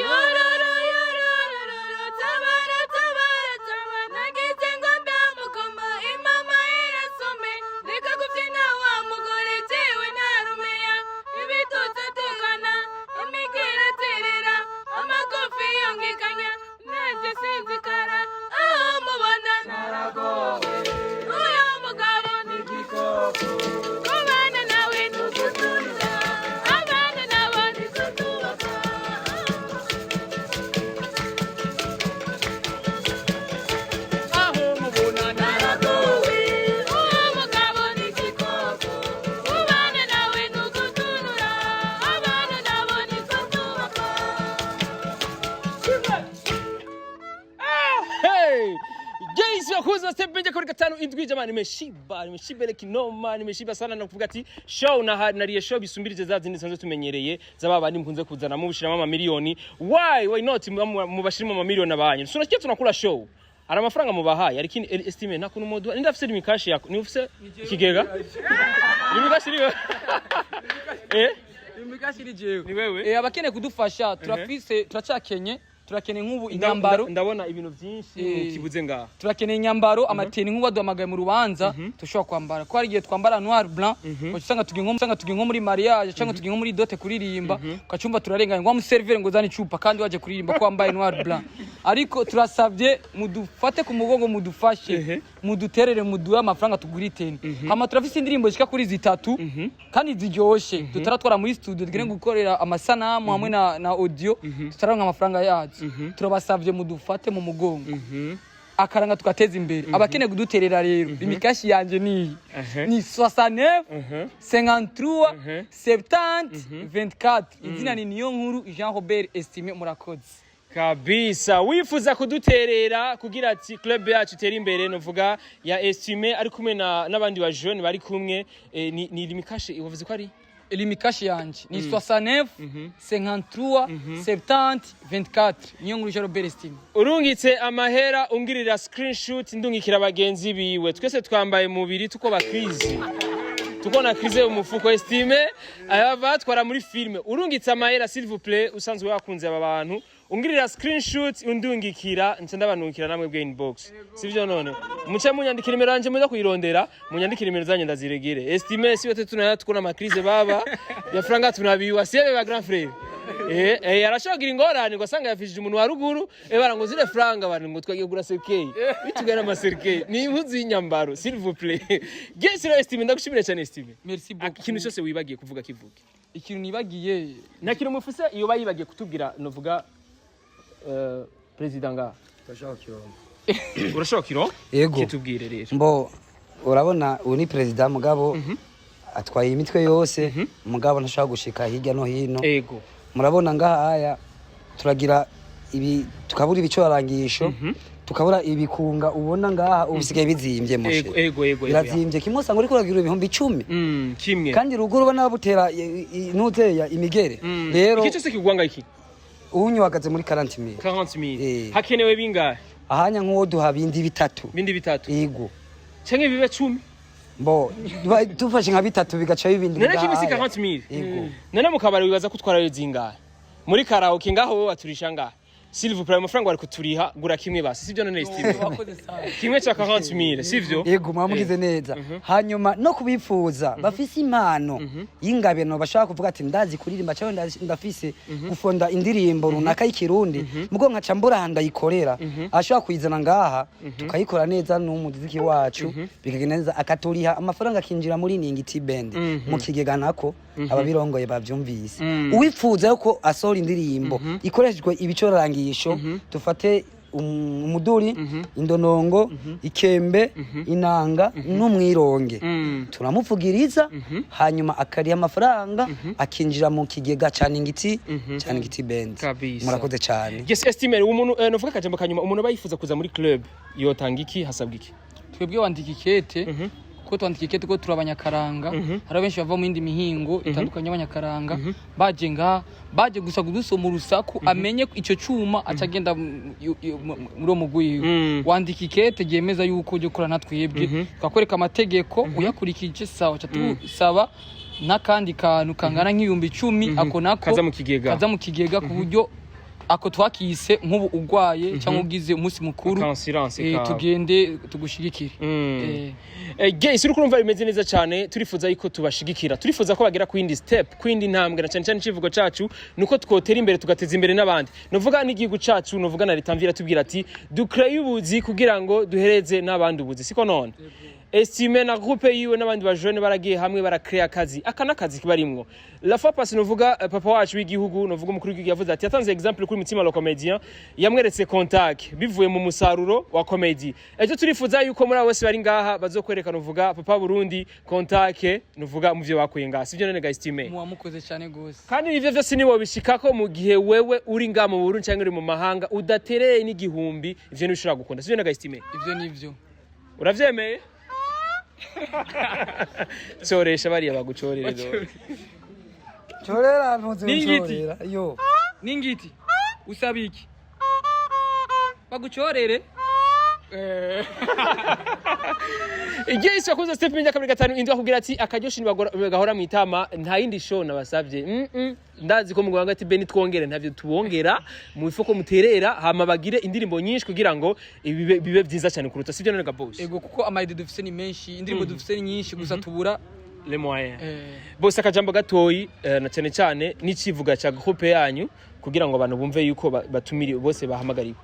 Yororo yororo, tabara tabara tabara, nagize ngo ndamukoma imama irasume, reka kubyina wa mugore, jewe ntarumeya ibitutsi atukana, imigera aterera amakofi yongekanya, nanjye sinzikara aho mubona naragowe. Uyu mugabo ni igikoko, kubana nawe ni ugutuza, abana nabo ni kutubaka. Aho mubona naragowe. Uwo mugabo ni igikoko, ubana nawe ni ugutunura, abana nabo ni kutubaka. Hey! Jeshi wakuza Step Media kuri 57, jamani, nimeshiba, nimeshiba ile kinoma, nimeshiba sana na kuvuga ati show na nariye show bisumbirije za zindi sanzwe tumenyereye zaba bandi mkunze kuzana mubushiramo amamiliyoni. Why not mubashirimo amamiliyoni abanyu? Tunasikia tunakula show. Ara amafaranga mubahaye, ariko estime nta kuntu modu ninda afise imikashi yako, ni ufise ikigega? Ni imikashi niwe? Eh? Imikashi ni jewe. Ni wewe? Eh, abakeneye kudufasha, turafise, turacakenye, turakeneye nk'ubu inyambaro. Ndabona ibintu byinshi kibuze ngaha. Turakeneye inyambaro, amateni, nk'ubu baduhamagaye mu rubanza dushobora kwambara, ko hari igihe twambara noir blanc, ugaca usanga tugiye nko muri mariage cyangwa tugiye nko muri dot kuririmba, ukacumva turarenganye ngo wamuservire ngo zane icupa kandi waje kuririmba ko wambaye noir blanc. Ariko turasabye mudufate ku mugongo, mudufashe, muduterere, muduhe amafaranga tugure iteni. Hama turafise indirimbo zishika kuri zitatu kandi ziryoshe tutaratwara muri studio, tugende gukorera amasanamu hamwe na audio, tutararonka amafaranga yacu. Turabasabye mudufate mu mugongo, akaranga tugateza imbere. Abakeneye kuduterera rero, imikashi yanje niyi, ni 69 53 70 24. Izina ni Niyo Nkuru Jean Robert Estime. Murakoze. Kabisa, wifuza kuduterera kugira ati club yacu itere imbere, novuga ya Estime ari kumwe na n'abandi ba jeune bari kumwe, ni limikashe wavuze ko ari? Limikashi yanje ni 69 53 70 24, Niyo Nkuru Jean Robert Estime. Urungitse amahera, ungirira screenshot, ndungikira bagenzi biwe. Twese twambaye mubiri tuko bakrizi, tuko na crise umufuko. Estime aba batwara muri filme. Urungitse amahera, s'il vous plaît, usanzwe wakunze aba bantu, ungirira screenshot undungikira, nce ndabanungikira namwe bwe inbox, sivyo? None muce munyandikira nimero yanje, muza kuyirondera, munyandikira nimero zanyu ndaziregere. Estime si wote tunaya tukona ma crise baba ya franga tunabiwa siebe ba grand frère. Arashobora kugira ingorane ngo asanga yafishije umuntu wa ruguru, bara ngo zile franga bari ngo twagiye kugura cercueil, bitugana ama cercueil ni impuzu y'inyambaro, s'il vous plaît. Gesi rero Estime, ndagushimira cyane Estime. Merci beaucoup. Ikintu cyose wibagiye kuvuga kivuge. Ikintu nibagiye? Nta kintu mufise iyo bayibagiye kutubwira, novuga president nga urashobora kiro Yego. kitubwire rero. Mbo urabona uyu ni perezida, mugabo atwaye imitwe yose, mugabo ntashobora gushika hirya no hino. Murabona ngaha aya turagira ibi, tukabura ibicorangisho, tukabura ibikunga. Ubona ngaha ubu bisigaye bizimbye moshe. Ego, ego, ego, ego. Birazimbye, kimwe usanga uriko uragira 10,000. Kimwe. Kandi ruguru ubona butera ntuteya imigere rero. Iki cyose kigwanga iki? Unyu uhagaze muri 40,000. 40,000. Eh. Hakenewe bingahe? Ahanya nk'uwo duha bindi bitatu. Bindi bitatu? Yego. Canke bibe 10? Mbo dufashe nka bitatu bigaca bibindi. None kimwe si bigahaya. 40,000? Yego. None mu kabari wibaza ko utwarayo zingahe? Muri karaoke ngaho wowe waturisha ngahe? S'il vous plaît, amafaranga bari kuturiha, gura kimwe basi, sivyo none, Steve? Wakoze sana. Kimwe ca 40,000, sivyo? Yego, mwamugize neza. Hanyuma no kubifuza bafise impano y'ingabano, bashaka kuvuga ati ndazi kuririmba cyangwa ndafise gufonda indirimbo runaka y'ikirundi, mugo nkaca mbura ndayikorera, ashobora kuyizana ngaha tukayikora neza n'umuziki wacu bikagenda neza, akaturiha amafaranga akinjira muri Ningiti Band mu kigega, nako ababirongoye bavyumvise. Uwifuza yuko asohora indirimbo ikoreshejwe ibicorangisho, dufate umuduri, indonongo, ikembe, inanga n'umwironge, turamuvugiriza, hanyuma akariha amafaranga akinjira mu kigega ca Ningiti, ca Ningiti Band. Kabisa. Murakoze cyane. Yes, Estime, umuntu novuga akajambo kanyuma, umuntu aba yifuza kuza muri club yotanga iki? Hasabwa iki? Twebwe wandika ikete, kuko twandika ikete kuko turi abanyakaranga. Hari benshi bava mu yindi mihingo itandukanye y'abanyakaranga baje ngaha, baje gusa kudusoma urusaku, amenye icyo cyuma aca agenda muri uwo mugwi wiwe. Wandika ikete ryemeza yuko ujya ukorana na twebwe, tukakwereka amategeko, uyakurikije sawa, ca tusaba n'akandi kantu kangana nk'ibihumbi 10, ako nako Kaza mu kigega. Kaza mu kigega, ku buryo ako twakise nk'ubu urwaye cyangwa ugize umunsi mukuru, Ka assurance kawe. tugende tugushigikire. Guys, uri kurumva bimeze neza cyane. Turifuza yuko tubashigikira, turifuza ko bagera ku yindi step, ku yindi ntambwe, na cyane cyane icivugo cacu nuko twotera imbere tugateza imbere n'abandi, nuvuga n'igihugu cacu, nuvuga na leta mvira tubwira ati dukreye ubuzi kugira ngo duhereze n'abandi ubuzi, siko none? Estime na groupe yiwe n'abandi bajene baragiye hamwe barakrea akazi, aka n'akazi kibarimwo. La fois passée, nuvuga papa wacu w'igihugu, nuvuga umukuru w'igihugu, yavuze ati yatanze exemple kuri Mutima le comédien, yamweretse contact bivuye mu musaruro wa comedy. Ejo turifuza yuko muri abo bose bari ngaha bazokwerekana, uvuga papa Burundi, contact, nuvuga mu vyo bakuye ngaha, sivyo none ga Estime? Muba mukoze cyane gose. Kandi ivyo vyose nibo bishikako mu gihe wewe uri ngaha mu Burundi cyangwa uri mu mahanga udatereye n'igihumbi, ivyo ntibishobora gukunda, sivyo none ga Estime? Ivyo nivyo. Uravyemeye? Coresha bariya bagucorere rero. Chorera ntuzi. N'ingiti. Nchorera yo. N'ingiti usaba iki bagucorere? Igihe isi wakuze Step Media 257 akubwira ati akaryoshi gahora mu itama. Nta yindi show nabasabye. Ndazi ko muganga ati Beni twongere, ntavyo tubongera mu ifoko muterera, hama bagire indirimbo nyinshi kugira ngo bibe bibe byiza cyane kuruta, sivyo none ga boss? Ego, kuko ama idées dufise ni menshi, indirimbo dufise ni nyinshi, gusa tubura les moyens. Bose akajambo gatoyi, na cyane cyane n'icivuga ca groupe yanyu kugira ngo abantu bumve yuko batumiriwe bose, bahamagariwe.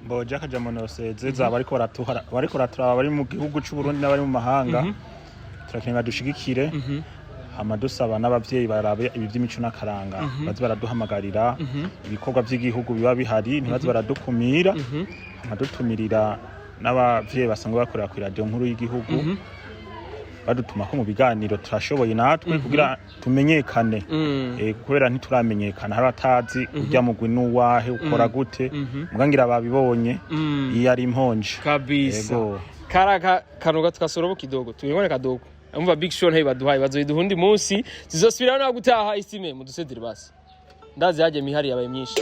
Mboje akajambo nosezeza bariko baratuhara, bariko baraturaba bari mu gihugu c'u Burundi n'abari mu mahanga, turakenera dushigikire, hama dusaba n'abavyeyi barabe ibi vy'imico n'akaranga, baze baraduhamagarira ibikorwa vy'igihugu biba bihari, ntibaze baradukumira, hama dutumirira n'abavyeyi basanzwe bakorera ku iradiyo nkuru y'igihugu, badutuma ko mu biganiro turashoboye natwe kugira tumenyekane, kubera ntituramenyekana, hari abatazi urya mugwi n'uwahe, ukora gute, muga ngira babibonye iyo ari imponje. Kabisa. Yego. Karaka kanoga tukasorobo kidogo tubibone kadogo. Umva, big show ntayo baduhaye, bazoyiduha undi munsi. Tuzosubiraho nawe gutaha. Isime mudusezere basi, ndazi yaje mihari yabaye myinshi,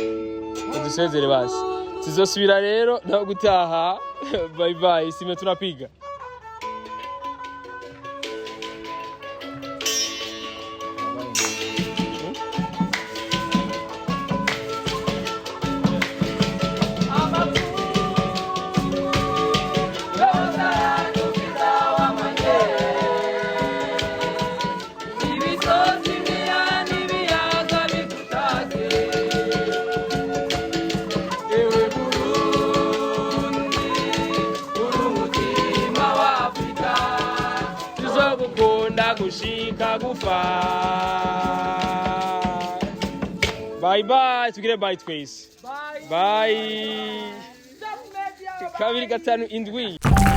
mudusezere basi. Tuzosubira rero nawe gutaha. Bye bye. Isime tunapiga. Ibisozi n'ibiyaga bigutake, ewe Burundi, uri umutima wa Afurika. Tuzogukunda gushika gufa. Bye bye, tugire bye twese. Bye. 257.